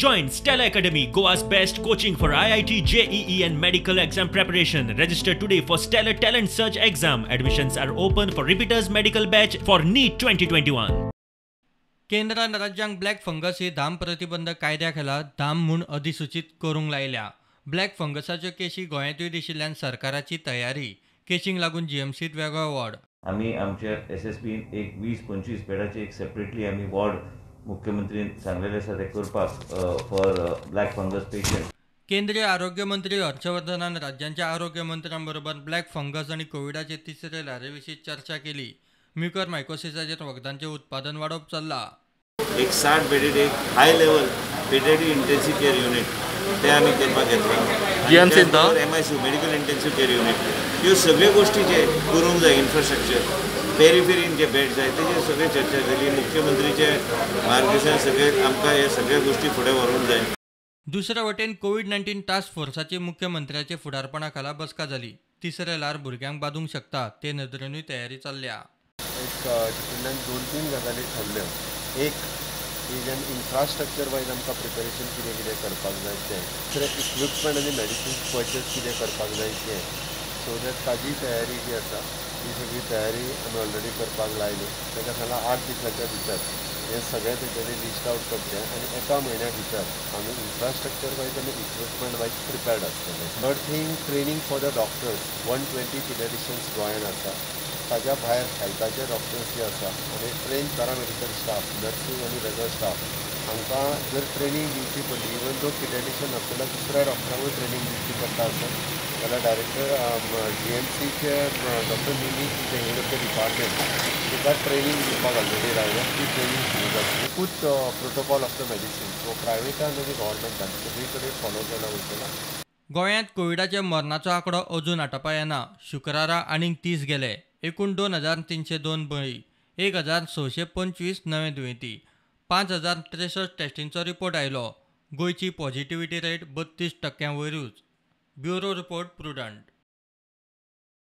Join Stellar Academy, Goa's best coaching for IIT, JEE and medical exam preparation. Register today for Stellar Talent Search exam. Admissions are open for repeaters medical batch for NEET 2021. केंद्रान राज्यांक black fungus ही धाम प्रतिबंधक कायद्या खाला धाम म्हूण अधिसूचीत करूंक लायल्या. Black फंगसाच्यो केशी गोंयांतूय दिशिल्ल्यान सरकाराची तयारी. केशींक लागून जीएमसीत वेगळो वॉर्ड. आमी आमच्या एसएसबीन एक 20-25 बेडाचे एक सेपरेटली आमी वॉर्ड मुख्यमंत्रीन सांगलेले आसा ते करपाक फॉर ब्लॅक फंगस पेशंट. केंद्रीय आरोग्य मंत्री हर्षवर्धनान राज्यांच्या आरोग्य मंत्र्यांबरोबर ब्लॅक फंगस आनी कोविडाचे तिसरे ल्हारे विशीं चर्चा केली. म्युकर मायकोसिसाचेर वखदांचें उत्पादन वाडोवप चल्लां. एक 60 बेडेड एक high level paediatric intensive care unit ते आमी करपाक घेतलां. MICU medical intensive care unit ह्यो सगळ्यो गोश्टी जे करूंक जाय इन्फ्रास्ट्रक्चर पेरिफेरीन जे बेड जाय तेजेर सगळे चर्चा जाली. मुख्यमंत्रीचे मार्गदर्शन सगळे आमकां हे सगळ्यो गोश्टी फुडें व्हरूंक जाय. दुसरे वटेन कोवीड-19 टास्क फोर्साची मुख्यमंत्र्याचे फुडारपणा खाला बसका जाली. तिसरे ल्हार भुरग्यांक बादूंक शकता ते नदरेनूय तयारी चल्ल्या. एक तितूंतल्यान 2-3 गजाली ठरल्यो. एक की जेन्ना इन्फ्रास्ट्रक्चर वायज आमकां प्रिपेरेशन कितें कितें करपाक जाय तें, दुसरें इक्विपमेंट आनी मेडिसिन्स पर्चेस कितें करपाक जाय तें, सो that ताजी तयारी जी आसा ही सगळी तयारी आमी ऑलरेडी करपाक लायली. ताका खाला 8 दिसाच्या भितर हें सगळें तेंच्यांनी लिस्ट आवट करचें आनी एका म्हयन्या भितर आमी इन्फ्रास्ट्रक्चर वायज आनी इक्विपमेंट वायज प्रिपेर्ड आसतले. Third thing, training for the doctors. 120 paediatricians गोंयान आसा, ताज्या भायर हेल्थाचे डॉक्टर्स जे आसा आनी ट्रेन पॅरामेडिकल स्टाफ, नर्सींग आनी वेगळो स्टाफ हांकां जर ट्रेनींग दिवची पडली, इवन दो पिडियाट्रिशियन आसतल्या दुसऱ्या डॉक्टरांकूय ट्रेनींग दिवची पडटा आसत जाल्यार डायरेक्टर जीएमसीचे डॉक्टर मिमी the head of the department तिका ट्रेनींग दिवपाक ऑलरेडी लायल्या. ती ट्रेनींग सुरू जातली. एकूच protocol of the medicine so प्रायवेटान आनी गव्हर्मेंटान सगळी कडेन फॉलो केला वयतलो. गोंयांत कोविडाच्या मरणाचो आंकडो अजून आटोवपा येना. शुक्रारा आनीक 30 गेले. एकूण 2302 बळी, 1625 नवे दुयेंती, 5063 टेस्टींचो रिपोर्ट आयलो. गोंयची positivity rate 32% वयरूच. Bureau report, Prudent.